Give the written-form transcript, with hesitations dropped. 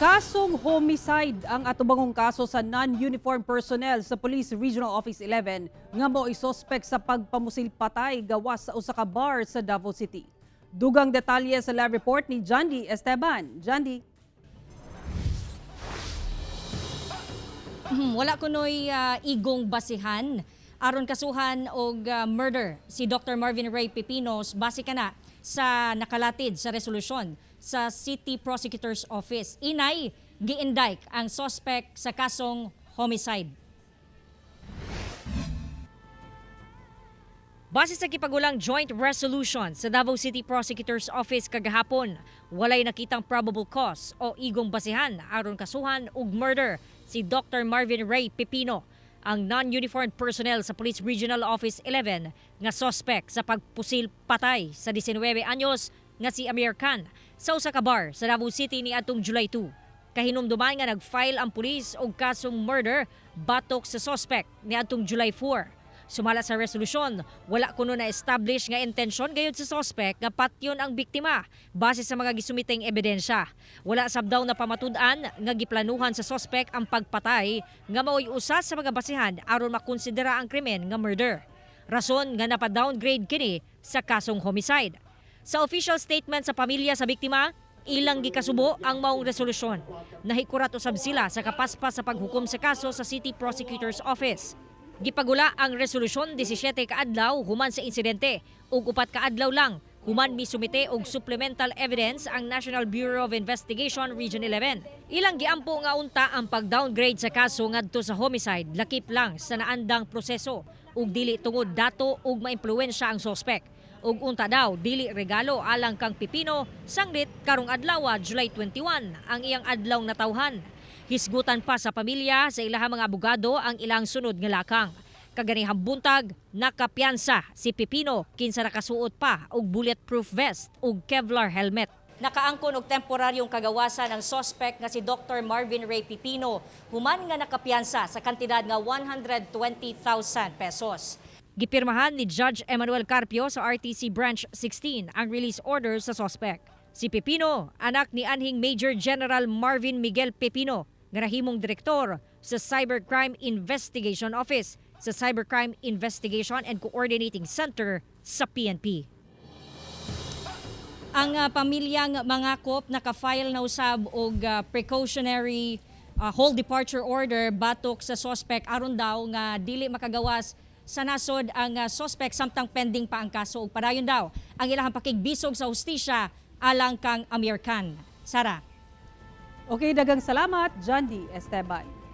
Kasong homicide ang atubangong kaso sa non-uniform personnel sa Police Regional Office 11 nga mo'y suspect sa pagpamusil patay gawas sa usa ka bar sa Davao City. Dugang detalye sa live report ni Jandy Esteban. Jandy. Wala kunoy igong basihan aron kasuhan og murder si Dr. Marvin Ray Pepinos base kana sa nakalatid sa resolusyon sa City Prosecutor's Office. Inay gi-indict ang suspect sa kasong homicide. Base sa gipagulang joint resolution sa Davao City Prosecutor's Office kagahapon, walay nakitang probable cause o igong basihan aron kasuhan og murder si Dr. Marvin Ray Pepino, ang non-uniformed personnel sa Police Regional Office 11 nga suspect sa pagpusil patay sa 19 anyos nga si Amir Khan sa usa ka bar sa Davao City niadtong July 2. Kahinumduman nga nag-file ang pulis og kasong murder batok sa suspect niadtong July 4. Sumala sa resolusyon, wala kuno na-establish nga intensyon gayud sa suspect nga patyon ang biktima base sa mga gisumiteng ebidensya. Wala sab daw na pamatud-an nga giplanuhan sa suspect ang pagpatay nga maoy usa sa mga basihan aron makonsidera ang krimen nga murder. Rason nga napa-downgrade kini sa kasong homicide. Sa official statement sa pamilya sa biktima, ilang gikasubo ang maong resolusyon. Nahikurat usab sila sa kapaspas sa paghukom sa kaso sa City Prosecutor's Office. Gipagula ang resolusyon 17 kaadlaw human sa insidente ug 4 kaadlaw lang human misumite og supplemental evidence ang National Bureau of Investigation Region 11. Ilang giampo nga unta ang pag-downgrade sa kaso ngadto sa homicide lakip lang sa naandang proseso ug dili tungod dato ug maimpluwensya ang sospek. Ug unta daw dili regalo alang kang Pipino sanglit karong adlaw July 21 ang iyang adlaw natawhan. Hisgutan pa sa pamilya sa ilahang mga abogado ang ilang sunod nga lakang. Kaganihang buntag, nakapiyansa si Pipino kinsa nakasuot pa og bulletproof vest ug Kevlar helmet. Nakaangkon og temporaryong kagawasan ang suspect nga si Dr. Marvin Ray Pipino human nga nakapiyansa sa kantidad nga 120,000 pesos. Gipirmahan ni Judge Emmanuel Carpio sa RTC Branch 16 ang release order sa suspect. Si Pipino, anak ni anhing Major General Marvin Miguel Pipino, nga nahimong direktor sa Cybercrime Investigation Office sa Cybercrime Investigation and Coordinating Center sa PNP. Ang pamilyang mangakop naka-file na usab og precautionary hold departure order batok sa suspect aron daw nga dili makagawas sa nasod ang suspect samtang pending pa ang kaso ug padayon daw ang ilahang pakigbisog sa hustisya alang kang Amir Khan. Sara. Okay, dagang salamat, Jandy Esteban.